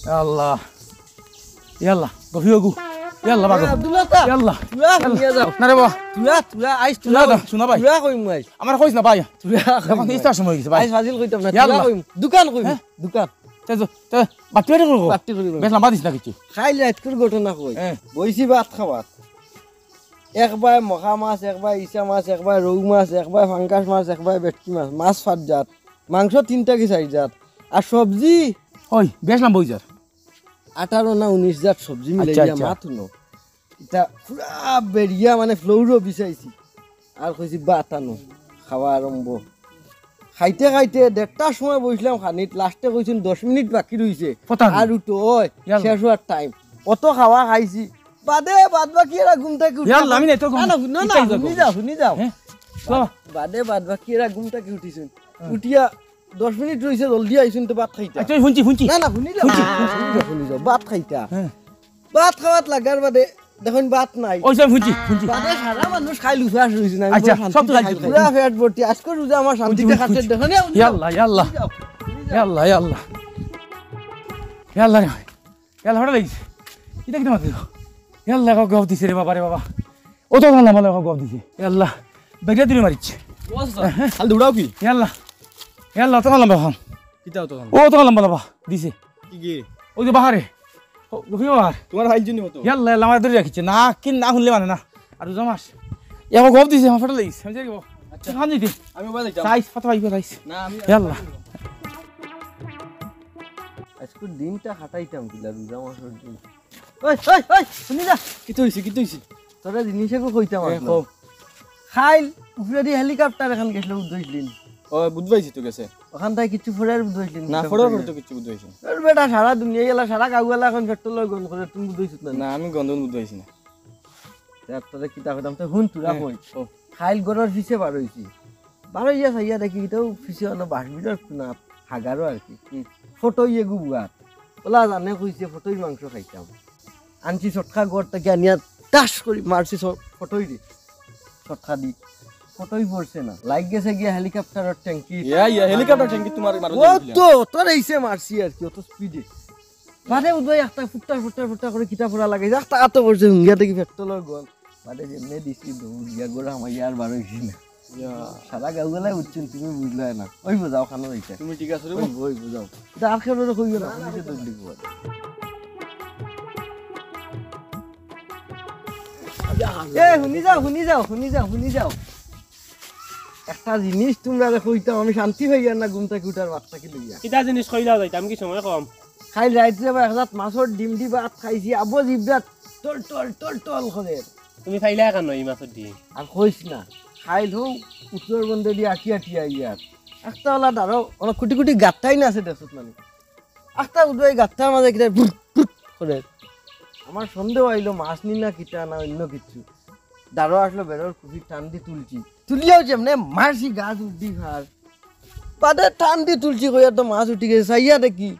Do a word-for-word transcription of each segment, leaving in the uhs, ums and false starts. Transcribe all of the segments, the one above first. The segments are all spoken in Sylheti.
ইয়া আল্লাহ। ইয়া আল্লাহ, গফি ওগু। ইয়া আল্লাহ, বাগো। এ, আব্দুল্লাহ দা। ইয়া আল্লাহ। তুরা ইয়া আল্লাহ। নিয়া যাও। না রে বাবা। তুরা, তুরা, আইস, তুরা তুরা। দাও, শোনা ভাই। তুরা কইম আইস। আমার কইস না ভাই। তুরা দেখো, কইম ইস্তার আইস। সময় হয়ে গেছে ভাই। আইস ফাজিল কইতাম না, ইয়া তুরা আল্লাহ। কইম। দোকান কইম। হ্যাঁ? দোকান। তে যো, তে বাট্টি বাট্টি করবো। বাট্টি করবো। বেশ লম্বা দিস না কিছু। খাইল রাইতকুর ঘটনা কই। হ্যাঁ। বইছি ভাত খাওয়াত। একবায় মখা মাছ, একবায় ইছা মাছ, একবায় রৌ মাছ, একবায় ফাঙ্গাস মাছ, একবায় ভেটকি মাছ। মাছ পাঁচ জাত। মাংস তিনটা কি চাইর জাত। আর সবজি ওই, বেশ লম্বা হয়ে যার। আঠারো না উনিশ জাত সবজি মিলে আচ্ছা, গিয়া আচ্ছা। মাত হুনো। ইটা পুরা বেরিয়া মানে ফ্লোরও বিছাইছি। আর কইছি, "ভাত আনো, খাওয়া আরম্ভ।" খাইতে খাইতে দেড়টার সময় বইছিলাম খানিত, লাস্টে কইছইন, "দশ মিনিট বাকি রইছে।" কথা নাই। আর উঠো, ওই, ইয়াল্লা। শেষ হওয়ার টাইম। অত খাওয়া খাইছি। বাদে বাদ বাকি এরা ঘুম থাকি উঠে ইয়াল্লা, আমি নাই তো ঘুম। না, না, না, না, ইটাই তো হুনি ঘুম। যাও, হুনি যাও। হ্যাঁ? তো? বাদে বাদ বাকি এরা ঘুম থাকি উঠিছইন। হ্যাঁ। উঠিয়া দশ মিনিট রইছে, জলদি আইছইন তো ভাত খাইতা। আচ্ছা, হুনছি, হুনছি। না, না, হুনি যাও। হুনছি, হুনছি। হুনি যাও, হুনি যাও, ভাত খাইতা। হ্যাঁ। ভাত খাওয়াত লাগার বাদে দেখইন ভাত নাই। ওই সব হুনছি, হুনছি। বাদে সারা মানুষ খাইল উপাস রইছে না, আমি আচ্ছা, বড় শান্তিতে সব তো খাইল। খাইছি। পুরা পেট ভর্তি। আজকে রোজা আমার শান্তিতে হুনছি, খাচ্ছে, হুনছি। দেখইন, হুনি যাও। ইয়াল্লা, ইয়াল্লা। হুনি যাও, হুনি যাও। ইয়াল্লা, ইয়াল্লা। ইয়াল্লা রে ভাই। ইয়াল্লা, হঠাৎ লাগিছে। ইটা কিতা মাতিল? ইয়াল্লা, গফ দিছে রে বাবা, রে বাবা। ও তো লম্বা লম্বা গফ দিছে। ইয়াল্লা, বেগা দিলে মারিছে। ও আচ্ছা, খালি দৌড়াও কি? ইয়াল্লা, ইয়াল্লা, তো লম্বা খান। কিতা অত খান? ও তো লম্বা লম্বা দিছে। কি কি? ওই যে বাহারে। ও, গফি বাহার। তোমার হাইল জুনি মতো। ইয়াল্লা, ইয়াল্লা, আমার ধরে রাখিছে। না, কি না শুনলে মানে না। আর রোজা মাস। ইয়াল্লা, গফ দিছে, আমার ফাটা লাগিছে। আমি যাই গো। আচ্ছা। খান দিতে। আমি ওবা যাইতাম। সাইজ, ফাটা পাইবে, সাইজ। না, আমি ইয়াল্লা। আজকে দিনটা খাটাইতাম কিলা রোজা মাসের দিন। ওই, ওই, ওই, হুনি যা। কিতা হইছে, কিতা হইছে? তোরা জিনিস এগু কইতাম এ, আসলো। কও। খাইল, উপরেদি হেলিকপ্টার এখন গেছিল বুধবাইছিলিন। ও, বুধবাইছি তো গেছে। ওখান থেকে কিছু ফোরের বুধবাইছিলিন। না, ফোরের ফোরে তো কিছু বুধবাইছি না। তোর বেটা সারা দুনিয়া গেলা, সারা গাঁও গেলা এখন পেট্রোল গন্ধ করে, তুমি বুধবাইছো না? না, আমি গন্ধ বুধবাইছি না। তে তোরে কিতা কইতাম, তো হুন তুরা হ্যাঁ, কই। ও। খাইল গরর পিছে বার হইছি। বারইয়া চাইয়া দেখি, ইটাও পিছে অনো বাঁশ বিড়ার কুনা হাগারও আর কি। হুম। ফটই এগু বুয়াত। ওলা জানে কইছে, ফটই মাংস খাইতাম। আনছি ছটকা ঘর থাকি আনিয়া টাস করি মারছি ছ-, ফটইরে। ছটকা দি। ফটই পড়ছে না। লাইগ গেছে গিয়া হেলিকপ্টারর ট্যাঙ্কি। ইয়া, ইয়া, হেলিকপ্টার ট্যাঙ্কি তোমার মারো ও দিলাম। তো, তোর এইসে মারছি আর কি, অত স্পিডে। বাদে উদয় একটা ফুট্টা, ফুট্টা, ফুট্টা করে কিতা ফোড়া লাগাইছে। একটা আতো পড়ছে, হুঙ্গিয়া দেখি পেট্রোলর গন্ধ। বাদে যেমনে দিছি দৌড় গিয়া গোড়া আমার ইয়ার বার হইছি না। ইয়া। সারা গাঁও গেলায় উঠছেন, তুমি বুঝলায় না। ওই বুঝাও, খানো যাইছে। তুমি ঠিক আছো রে? ওই, ওই বুঝাও। এটা আর কেউ কইও না, পুলিশে দৌড় দিব। এ, হুনি যাও, হুনি যাও, হুনি যাও, হুনি যাও। একটা জিনিস তোমরারে কইতাম, আমি শান্তি পাইয়ার না ঘুম থাকি উঠার বাদ থাকি লইয়া। কিতা জিনিস কইলাও যাইতাম কি সময় কম? খাইল রাইত রে বা এক জাত মাছর ডিম দি ভাত খাইছি, আবো জিব্রাত টল টল টল টল করে। তুমি খাইলা কেন এই মাছর ডিম? আর কইস না, খাইল হউ উত্তর বন্দে দি আটি আটি আইয়ার। একটা ওলা দাঁড়াও, ওলা কুটি কুটি গাত্তাই না আছে দেখছত মানে। আখতা উদয় গাত্তার মাঝে কিতা ভুট ভুট করে। আমার সন্দেহ আইলো মাছ নি না কিতা না অন্য কিছু। দাঁড়ো আসলো বেরোর কুফি টান দি তুলছি। তুলিয়াও যেমনে মারছি গাছ উঠি খার। বাদে টান দি তুলছি কইয়া তো মাছ উঠি গেছে, চাইয়া দেখি।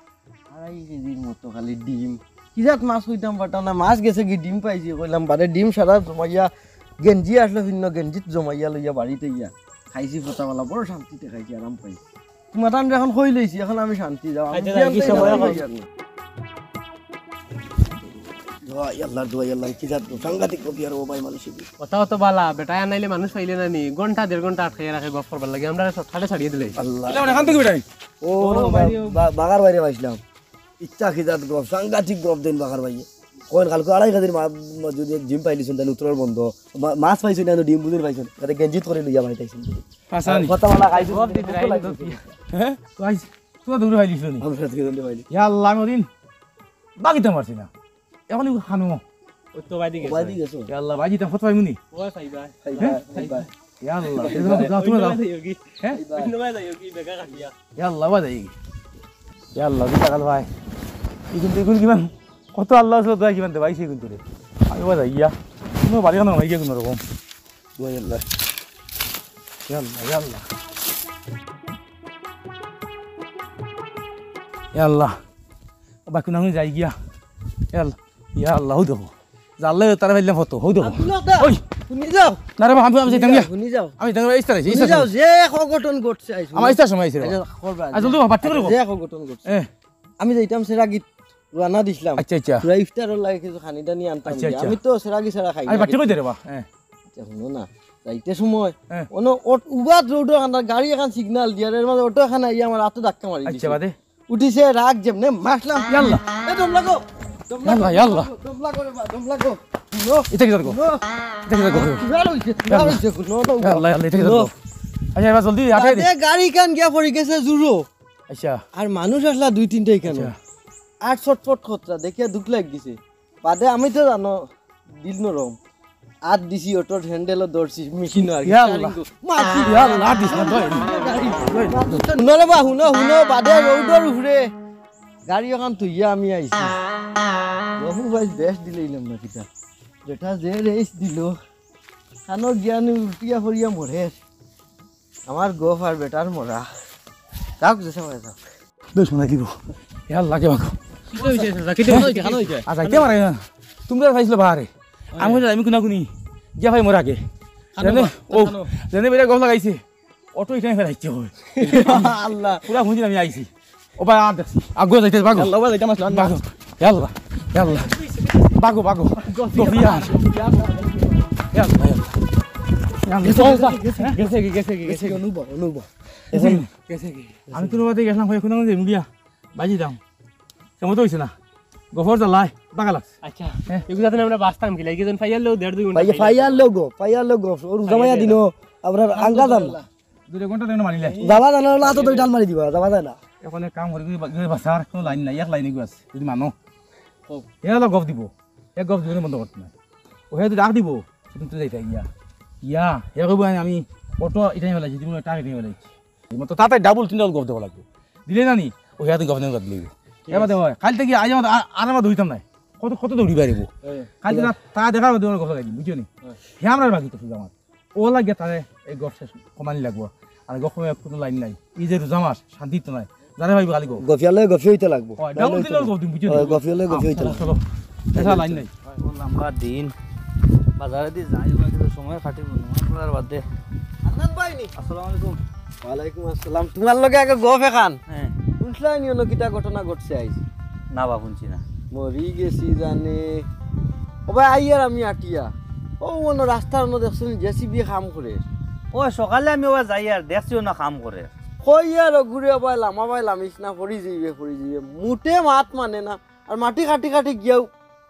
আড়াই কেজির মতো খালি ডিম। কি জাত মাছ কইতাম পারতাম না, মাছ গেছে কি ডিম পাইছি কইলাম, বাদে ডিম সারা জমাইয়া গেঞ্জি আসলো ভিন্ন গেঞ্জিত জমাইয়া লইয়া বাড়িতে গিয়া। খাইছি ফোটাওয়ালা, বড় শান্তিতে খাইছি, আরাম পাইছি। তোমার আমি এখন কই লইছি, এখন আমি শান্তি যাও। আমি আচ্ছা, বিয়ান কি তো সময় এখন এখন? পাইছি আর না। দোয়া, ইয়াল্লার দোয়া, ইয়াল্লা, কি জাত গো, সাংঘাতিক গো, বিয়ার ও ভাই মানুষ এগু। কথা অত বালা, বেটায় আনাইলে মানুষ পাইলে না নি, ঘন্টা দেড় ঘন্টা আটকাইয়া রাখে গফ করবার লাগি, আমরারে শর্টকাটে ছাড়িয়ে দিলে। আল্লাহ। এটা অনেক খান থেকে বেটাই? ও, ও, বা-, বাইরে। বা-, বাগার বাইরে পাইছিলাম। ইচ্ছা কি জাত গফ, সাংঘাতিক গফ দেন বাগার বাইরে। কইন কালকে আড়াই কেজির মা-, মা-, যদি ডিম পাইলিছুন, তাই উত্তরর বন্ধ। মা-, মাছ পাইছুন, না ডিম বুঝুন পাইছুন। তাতে গেঞ্জিত করে লইয়া বাড়িতে আইছুন। হাসানি। কথা বালা খাইছুন, গফ দিতে দুঃখ রাইন লাগছে। গফ। হ্যাঁ? তো আইস, তোমার দৌড়ে পাইলিছ নি? আমরা আজকে দৌড়ে পাইলি। ইয়া আল্লাহ, আমি ওদিন বাগিতে পারছি না। এখন এগু খানো। ওই তো বাইদি গেছে। বাইদি গেছে। ইয়া আল্লাহ, বাইদি তা ফটো পাইমু নি? ও ভাই, ভাই। ভাই, হ্যাঁ? ভাই, ভাই। ইয়া আল্লাহ, তুমি যাও, তুমি যাও। ওই তো বাইদি যোগী। হ্যাঁ? ওই তো বাইদি যোগী, বেকা কাটিয়া। ইয়া আল্লাহ, বাইদি। ইয়া আল্লাহ, দুই টাকা ভাই। এই কিন্তু এগুলো কিমান? কত আল্লাহ আছে, দোয়া কিমান দেবা? এই সেই কিন্তু রে। আমি বাইদি ইয়া। কোনো বাড়ি কানো নাই গিয়া কোনো রকম। দোয়া আল্লাহ। ইয়া আল্লাহ, ইয়া আল্লাহ। ইয়া আল্লাহ। বাকি না আমি যাই গিয়া। ইয়া আল্লাহ। ইয়া আল্লাহ, হউ দেখো। জানলে তারা পাইলাম ফটো, হউ দেখো। আব্দুল্লাহ দা, ওই। হুনি যাও। না রে বাবা, আমি, আমি যাইতাম গিয়া। হুনি যাও। আমি যাইতাম, এই স্টার আইছে, এই হুনি স্টার যাও, আইছে। যে এক অঘটন ঘটছে আইছো। আমার স্টার সময় আইছে রে বাবা। আচ্ছা, করবা। আজ জলদি বাবা, বাট্টি করে আচ্ছা, যে এক অঘটন ঘটছে। এ। আমি যাইতাম সেরাগিত। রওয়ানা দিছলাম। আচ্ছা, আচ্ছা। তোরা ইফতারর লাগি কিছু খানি টানি আনতাম আচ্ছা, গিয়া। আচ্ছা। আমি তো সেরাগি সেরা খাই আমি না বাট্টি কই কিছু। দে রে বা? হ্যাঁ। আচ্ছা, হুনো না, যাইতে সময় হ্যাঁ। অনো অট-, উবাত রোডর কান্দাত গাড়ি এখান সিগনাল দিয়ার, এর মাঝে অটো এখান আইয়া আমার আতো ধাক্কা মারি আচ্ছা, দিছে। বাদে? উঠিছে রাগ যেমনে মারলাম। ইয়াল্লা। এ দম লাগো, দম লাগো, ইয়াল্লা, ইয়াল্লা। দম লাগো রে বা, দম লাগো। হুনো, ইটা কিতা গো? হুনো। ইটা কিতা গো? কিবা অইছে, কিবা অইছে, হুনো, হুনো। ইয়াল্লা, ইয়াল্লা, ইটা কিতা গো? আচ্ছা, এবার জলদি আটে দে। বাদে গাড়ি কান গিয়া পড়ি গেছে জুরো। আচ্ছা। আর মানুষ আসলা দুই তিনটা এখানো। আচ্ছা। আর ছটফট খতরা দেখিয়া দুখ লাগি গেছে। বাদে আমি তো জানো দিল নরম। আত দিছি অটোর হ্যান্ডেলও ধরছি, মেশিনও আর কি। ইয়া আল্লাহ। স্টারিং গো-, মারছি। ইয়া আল্লাহ, আত দিস না, ধর। গাড়ি। নরে বা, হুনো, হুনো, বাদে রোডর উপরে গাড়ি ওখান থইয়া আমি আইছি। বহু ভাই বেশ দিলাইলাম না কিতা। বেটা যে রেস দিল, খানো গিয়া নি উল্টিয়া পড়িয়া মরে। আমার গফ আর বেটার মরা। যাউক, যে সময় যাউক। দুশমন আই দিব। ইয়ার লাগে বাগো। কিতা অইছে, চাচা? কিতা অইছে? খানো অইছে? আর যাইতে পারে না। তোমরা পাইছিল বাহারে। আমি কইলাম, আমি কুনা কুনি। গিয়া ভাই মোর আগে। খানো জানে? বা, ও, খানো। জানে বেটা গফ লাগাইছে। অটো ইখানে ফেলাইছে ওই। আল্লাহ। পুরা হুঁজি আমি আইছি। ও ভাই, আর দেখছি। আগুয়া যাইতে বাগো। আল্লাহ, ভাই, যাইতাম আসলে, আল্লাহ। বাগো। ইয়াল্লা, ইয়াল্লা। বাগো, বাগো। গফিয়া। ইয়াল্লা, ইয়াল্লা। ইয়াল্লা। গেছে, গেছে, গেছে, গেছে, গেছে, গেছে, গেছে, অনুভব, অনুভব। গেছে, গেছে। আমি তো নবাতে গেছিলাম, হয়, কোনো মতে মুগিয়া। বাজি দাম। সে মতো হইছে না। গফর জ্বালায়, বাগা লাগছে। আচ্ছা। হ্যাঁ। এগুলা তো আমরা বাঁচতাম কি? লাগে জন ফাইয়ার লোক দেড় দুই ঘন্টা ভাই, খাইলাম। ফাইয়ার লোগ, ফাইয়ার লোগ। ওর ফাইয়ার জামাইয়া লোগ। দিনো, আমরা আঙ্গা দাম। দুই ঘন্টা দেন মারিলে। যাবা জানা না, তো দুই ডাল মারি দিবা, যাবা যায় না। এখন এক কাম করি, করি বা-, করি বাসার কোনো লাইন নাই, এক লাইনে গিয়ে আছে, যদি মানো। হোক। এ হলো গফ দিব, এক গফ জীবনে বন্ধ করতে না। ও হে যদি ডাক দিব, সেদিন তুই যাইতে ইয়া। ইয়া, হে কইব আমি, আমি অটো এটাই ফেলাইছি, তুমি টাকা এটাই ফেলাইছি। এই মতো তাতে ডাবল তিন ডাবল গফ দেওয়া লাগবে। দিলে না নি, ও হে তো গফ নেওয়া দিলে। ঠিক এবার আছে। দেখো, কাল থেকে আজ আমার আর, আর আমার দৌড়িতাম নাই। কত, কত দৌড়ি পারিব? হ্যাঁ। কাল থেকে তা দেখা হবে, তোমার গফ লাগাই দিই, বুঝছো নি? হ্যাঁ। হে আমরা বাকি তো শুধু আমার। ও লাগে তারে এই গফ শেষ কমানি লাগবো। আর গফ কমে কোনো লাইন নাই। এই যে রোজা মাস, শান্তি তো নাই। জানে ভাই খালি গফ। গফিয়ালে গফি হইতে লাগবো। হয়, ডাবল তিন ডাবল গফ দিন, বুঝছো নি? হয়, গফিয়ালে গফি হইতে চলো, লাগবো। চলো। এটা লাইন নাই। ও লম্বা দিন। বাজারে দি যাই, ওখানে কিছু সময় কাটিব না। আপনার বাদে। আদনান ভাই নি? আসসালামু আলাইকুম। ওয়ালাইকুম আসসালাম। তোমার লগে আগে গফ এখান। হ্যাঁ। শুনছলায় নি অন্য কিতা ঘটনা ঘটছে আইজ? না বা, শুনছি না। মরি গেছি জানে। ও ভাই, আইয়ার আমি আটিয়া। ও অন্য রাস্তার অন্য দেখছো নি জেসিবি কাম করে। ও সকালে আমি ওবা যাই আর দেখছি অন্য কাম করে। কই আর ঘুরে ভাই লামা ভাই লামিস না, পড়ি যাইবে, পড়ি যাইবে। মুটে মাত মানে না। আর মাটি কাটি কাটি গিয়াও,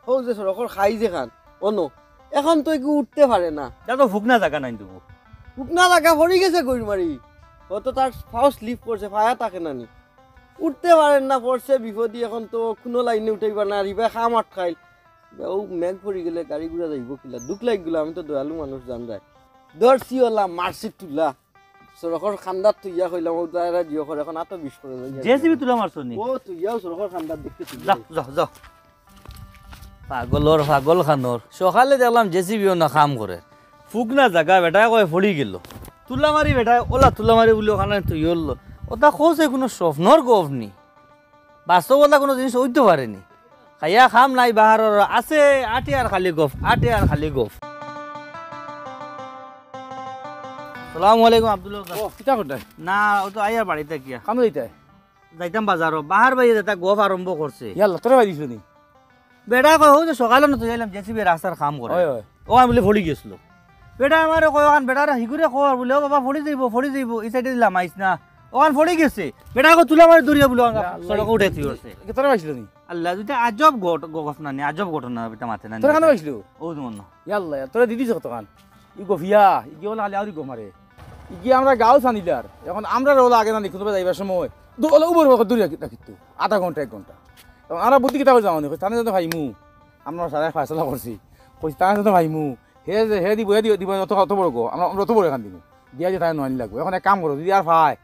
হউ যে সড়কর খাই যেখান, অনো। এখন তো এগু উঠতে পারে না। ইটা তো ফুকনা জাগা নাইন তবু। ফুকনা জাগা পড়ি গেছে গইর মারি। ও তো তার পাও স্লিপ করছে, পায়া থাকে না নি। উঠতে পারেন না, পড়ছে বিপদি, এখন তো কোনো লাইনে উঠাইবা না, আর ইবা কাম আটকাইল। ও মেঘ পড়ি গেলে গাড়ি ঘোড়া যাইব কিলা? দুখ লাগি গেল, আমি তো দয়ালু মানুষ জান যায়। ধরছি ওলা, মারছি তুলা। সড়কর কান্দাত তুইয়া কইলাম, ও দায়রা জিও করে, এখন আতো বিষ করে যাই। জেসিবি তুলা মারছো নি? ও তুইয়াও সড়কর কান্দাত দেখতে তুই। যা, যা, যা। পাগলর পাগল খানোর। সকালে দেখলাম জেসিবিও না কাম করে। ফুকনা জাগা বেটায় কয় পড়ি গেল। তুলা মারি বেটায়, ওলা তুলা মারি বুলি ওখানে তুই হল। ওটা কইছে কোনো স্বপ্নর গফ নি। বাস্তবতা কোনো জিনিস হইতে পারেনি। খাইয়া কাম নাই বাহারর, আছে আটে আর খালি গফ, আটে আর খালি গফ। সালামু আলাইকুম আব্দুল ওয়াহাব। ও, কিতা করতায়? না, ও তো আইয়ার বাড়িত গিয়া। কামো যাইতায়? যাইতাম বাজারো। বাহার ভাইয়ে যেটা গফ আরম্ভ করছে। ইয়াল্লা, তোরে ভাই দিছো নি? বেটা কয়, "হউ যে সকালে না তুই আইলাম, জেসিবি রাস্তার কাম করে।" হয়, হয়। ও আমি বলে পড়ি গেছিল। বেটা আমারে কয়, "ওখান বেটারে হিগুরে কর," বলে, "ও বাবা, পড়ি যাইব, পড়ি যাইব, এই সাইডে দিলাম, আইস না।" ওখান পড়ি গেছে। বেটা কয়, "তুলা মারি দৌড়িয়া," বলে, ওখান ইয়া আল্লাহ, সড়কে উঠে তুই উঠছে। এ, তোরে পাইছিল নি? আল্লাহ, দুইটা আজব ঘট-, ঘটনা নি, আজব ঘটনা, বেটা মাতে না তোরে নি। কানো পাইছিল? ও তো মনে। ইয়া আল্লাহ, তোরে দিদিস কতখান? ই গফিয়া, ই গিয়ে বলে খালি আউরি গফ মারে। ই গিয়ে আমরা গাঁও সানিলার। এখন আমরা রোলা আগে না নি, কোনোবা যাইবার সময়। দু-, ওলা উবর বকর দূরে রাখি-, রাখিত। আধা ঘন্টা, এক ঘন্টা। এখন আমরা বুদ্ধি কিতা করে যাওয়া নি? তানে যত ভাইমু। আমরা সারা ফয়সালা করছি। কইছি, তানে যত ভাইমু। হে যে, হে দিব, হে দিব, দিব, অত, অত বড় গো। আমরা, আমরা অত বড় এখান দিব। দিয়া যে তাই নয় লাগবো। এখন এক কাম করো, যদি আর পায়,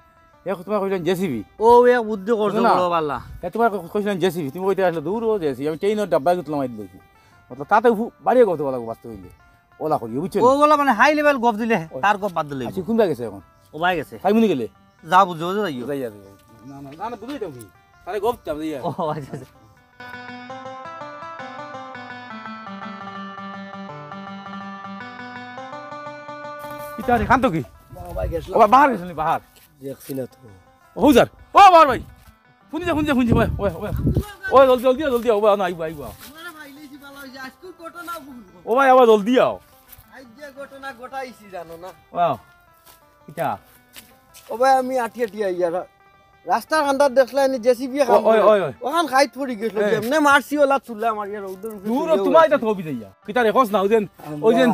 হে তোমার কইছিলেন জেসিবি। ও, এক বুদ্ধি করছো, বুঝছো না? বড় বালা। হে তোমার কই-, কইছিলেন জেসিবি। তুমি কইতে আসলে দূর ও জেসিবি। আমি ট্রেনের ডাব্বায় তুললাম, এই দেখি। মতলব, তাতে উফু-, বাড়িয়ে গফ দেওয়া লাগবো বাস্তবে হইলে। ওলা করিও, বুঝছো নি? ও ওলা মানে হাই লেভেল গফ দিলে, ওই। তার গফ বাদ দিলে। আচ্ছা, কোন জায়গায় গেছে এখন? ও ভাই গেছে। তাই মনে গেলে? যা বুঝো, বুঝো যাইও। যাই, যাই, যাই। না, না, না, না, বুঝাই দাও কি? তাহলে গফ দিতাম, যাই। ও, আচ্ছা, আচ্ছা। ইতা রে, কান্ত কি? ও ভাই গেছিল। ও ভাই, বাহার গেছিল নি, বাহার। দেখছি না তো। ও, হুজার। ও, বাহার ভাই। হুনি যা, হুনি যা, হুনি যা, ওই, ওই, ওই। ওই, জলদি, জলদি আও, জলদি আও, ওই, না, আইবো, আইবো। তোমার ভাই লেছি ভালো হইছে, আজকে ঘটনা ভুল। ও ভাই, আবার জলদি আও। আজ যে ঘটনা ঘটাইছি জানো না? ওয়াও। কিতা? ও ভাই, আমি আটি আটি আইয়ার রাস্তার কান্দাত দেখলা নি জেসিবি কাম ওই, করে। ওই, ওই। ওখান খাইত পড়ি গেছিল, এ। যেমনে মারছি ওলা তুলা মারিয়া রৌদর উপরে দূর, তুলা এটা তো হবি যাইয়া। কিতা রে, কস না, ওই যে, ওই যে,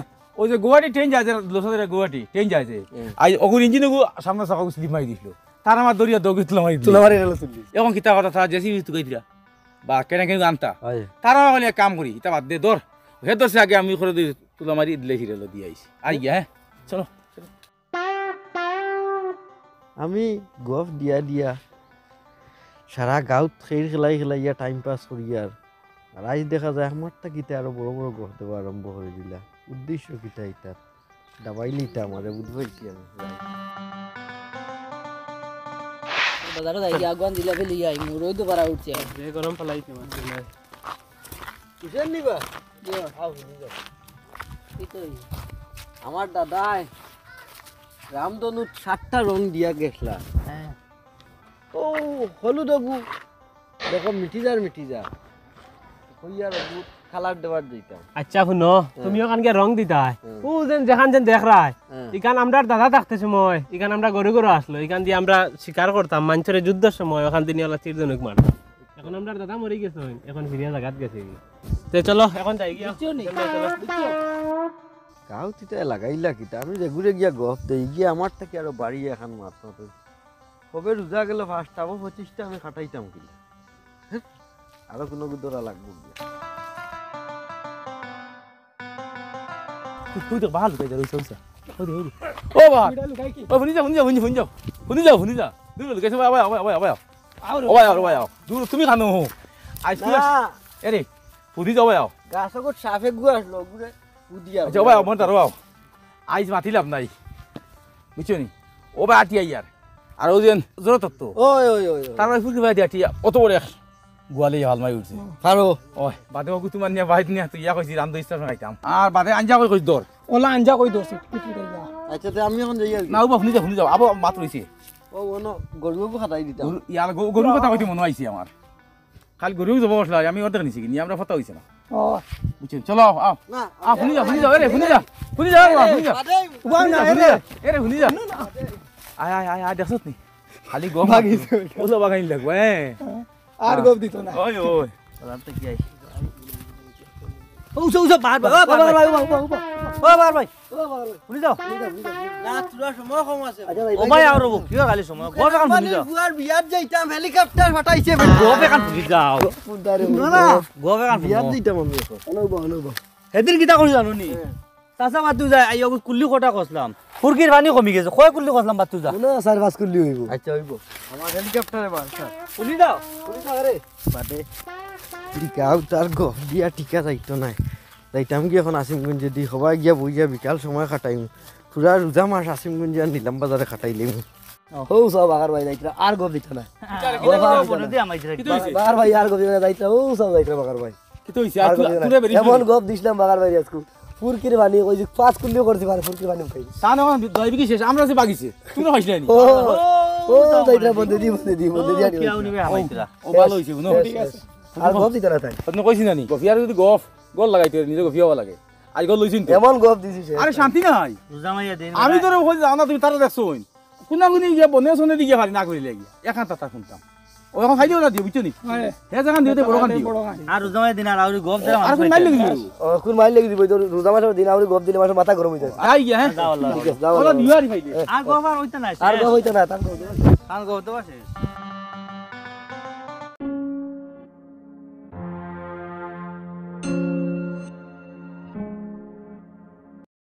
ওই যে গুয়াহাটি ট্রেন যায় যে, লোসাদের গুয়াহাটি ট্রেন যায় যে। হুম। আই ওগুর ইঞ্জিন ওগু সামনে চাকা স্লিপ মারি দিছিল। তার আমার দরিয়া দৌড়ি তুলা মারি দিল। তুলা মারি গেল চল্লিশ। এখন কিতা কথা, তারা জেসিবি তুকাই দিলা। বা কেন কেন আনতা? হয়। তারা বলে, "এক কাম করি, ইতা বাদ দে, ধর। হে ধরছে আগে, আমি করে দিই, তুলা মারি দিলে হিরে লো দিয়ে আইছি।" আই গিয়া, হ্যাঁ? চলো। আমি গফ দিয়া দিয়া সারা গাউত খেইর খেলাই খেলাইয়া টাইম পাস করিয়ার। আর আইজ দেখা যায় আমার থাকিতে আরো বড় বড় গফ দেওয়া আরম্ভ করে দিলা। উদ্দেশ্য কিতা ইতার? দাবাই লিতা আমারে, বুঝ পাইছি আমি। বাজারো যাই গিয়া আগুয়ান জিলাপি লইয়া আই, মুরই তো পারা উঠছে। যে গরম ফালাই তোমার জন্য। কিসের নিবা? ইয়ো। আও, নিবা। কি তো হইল? আমার দাদায় রামধনুর সাতটা রং দিয়া গেছলা। হ্যাঁ। ও হলুদ অগু, দেখো মিটি যার, মিটি যার। কইয়ার অগু কালার দেওয়ার দিতাম। আচ্ছা, হুনো, হ্যাঁ। তুমিও কান গিয়া রং দিতায়। হ্যাঁ। ও যেন যেখান যেন দেখরায়। হ্যাঁ। ইখান আমরার দাদা থাকতে সময়, ইখান আমরা গরু গরু আসলো, ইখান দিয়া আমরা শিকার করতাম, মানষরে যুদ্ধর সময়, ওখান দিয়া নিয়া ওলা তীর ধনুক মারতাম। এখন আমরার দাদা মরি গেছে, এখন ফিরিয়া জাগাত গেছে। তে চলো, এখন যাই গিয়া। বুঝছো নি? চলো, চলো। বুঝছো? গাউত ইতা লাগাইলা কিতা? আমি যে ঘুরে গিয়া গফ দেই গিয়া, আমার থাকি আরো বাড়ি এখন মারতাম। কবে রোজা গেল পাঁচটা, আবো পঁচিশটা আমি খাটাইতাম কিনা? হ্যাঁ? আরো কোনো ধরা লাগবো গিয়া। তুই, তুই তো বাহাল লুকাই যা, রইছে, রইছে। ওই দে, ওই দে। ও বাবা। ও, হুনি যা, হুনি যা, হুনি, হুনি যা। হুনি যা, হুনি যা। দূর লুকাইছে, ভাই, ভাই, ভাই, ভাই, ভাই। ও ভাই, ও ভাই, ও। দূর, তুমি কানো হো? আইস না। এরে, হুনি যাও ভাই, আও। গাছ অগত সাপে গুয়া আসলো, গুড়ে হুদি আও। আচ্ছা, ও ভাই, আও, মন তারো আও। আইস মাতি লাভ নাই। বুঝছো নি? ও ভাই, আটি আইয়ার। আর ওই যে জোর তত্ত্ব। ওই, ওই, ওই, ওই। তার ভাই ফুলকি ভাই আটি, অত বড় এক গোয়ালে হাল মাই উঠছে। পারো। ওই, বাদে ওগু তোমার নিয়া বাইত নিয়া তুই ইয়া কইছি, রান্ধ ইচ্ছা খাইতাম। আর বাদে আঞ্জা কই কইছ দর। ওলা আঞ্জা কই দর, পিট পিট আইয়া। আচ্ছা, তে আমি এখন যাই আর কি। না, ও বাপ, হুনি যা, হুনি যা। আবো মাত রইছে। ও, ও, নো, গরু ওগু খাটাই দিতাম। গরু, ইয়ার গরু, গরুর কথা কইতে মনো আইছে আমার। খালি গরু জবো বসলা, আমি অর্ধেক নিছি কিনি, আমরা ফতা হইছে না। ও। বুঝছেন? চলো, আও, আও। না, আও, হুনি যা, হুনি যা, এরে, হুনি যা। হুনি যা, আরে, হুনি যা। বাদে। উবাও না, হুনি যা, এরে। হুনি যা। এরে, হুনি যা। না, না। আয়, আয়, আয়, আয়, দেখছত নি? খালি গফ ভাগিছে। মারতো। ওলা বাগাইন লাগবো, হ্যাঁ। আর গফ দিত না। ওই, ওই। ওলার তো কি আই? ও, উসা, উসা, বার, বার, বার, বার, বার, বার, বার, বার। ও, বার, বার। ও, বার, বার। হুনি যাও। না, তোরা সময় কম আছে। আচ্ছা, ভাই, ও ভাই, ভাই, আর হবো, কি খালি সময়? গফ এখন হুনি যাও। বুয়ার বিয়াত যাইতাম, হেলিকপ্টার ফাটাইছে, বেটা। গফ এখন হুনি যাও। না, না। গফ এখন বিয়াত হুনো। যাইতাম আমি এখন। হ্যালো, বা, হ্যালো, বা। হেদিন কিতা করি জানো নি? হ্যাঁ। চাচা বাতু যায়, আইয়া কুল্লি কটা কসলাম। ফুরকির পানি কমি গেছে, কয় কুল্লি কসলাম বাতু যা। মনে হয় চার পাঁচ কুল্লি হইব। আচ্ছা, হইব। আমার হেলিকপ্টারে বার, স্যার। উনি দাও। উনি দাও রে। বাদে। টিকাও তার গফ দিয়া টিকা যাইতো নাই। যাইতাম কি এখন আসিমগঞ্জে দি, হবায় গিয়া বইয়া বিকাল সময় কাটাইম। পুরা রোজা মাস আসিমগঞ্জে আর নিলাম বাজারে কাটাইলিম। ও। ও সব বাগার ভাই যাইতরা, আর গফ দিত না। আরে, ও, বাগার ভাই, আর গফ দিত না, যাইতরা, ও সব যাইতরা বাগার ভাই। কিতা হইছে? আর আর তুরা, গফ দিত না। তুরা বেরিয়ে এমন গফ দিছিলাম বাগার ভাই আজকে। ফুরকির পানি, ওই যে পাঁচ কুল্লি করছি, মানে ফুরকির পানি উঠাই। তা না, এখন দয় বিঘি শেষ, আমরা আছি বাগিছে। তুই না হইস না নি? ও, ও, ও, যাইতরা বন্ধে দি, বন্ধে দি, বন্ধে দি, ও, আনি কিয়া হইছে। উনি বে হামাইতরা। ও, ভালো হইছে, বুঝো? শেষ, শেষ। আর গফ দিত না তাই। আপনি কইছি না নি? গফ, ইয়ার যদি গফ, গল লাগাইতে, নিজে গফিয়া লাগে। আজ গল লইছেন তো। এমন গফ দিছি সে। আরে শান্তি নাই। রোজা মাইয়া দিন আমি বেলা। তোরে কই যাও না, তুমি তারা দেখছো হইন। কুনাগুনি গিয়া বনে সনে দি গিয়া পারি না করিলে গিয়া। এখান তাতা শুনতাম। ও এখন খাইলেও না দিও, বুঝছো নি? হ্যাঁ। হে যেখান দিও, তে বড় খান দিও। বড় খান। আর রোজা মাইয়া দিন আর আউরি গফ দিলে আর মানুষ এখন মাইল খাইতে। লাগি দিও। ও, কোন মাইল লাগি দিব, তো রোজা মাসের দিন আউরি গফ দিলে মানুষ মাথা গরম হয়ে যায়। আই গিয়া, হ্যাঁ? যাও আল্লাহ। ঠিক আছে, যাও ওরা আল্লাহ। দিও আর খাইলে। আর গফ আর হইতো না, আর গফ হইতো না, তার গফ। আর গফ তো আছে।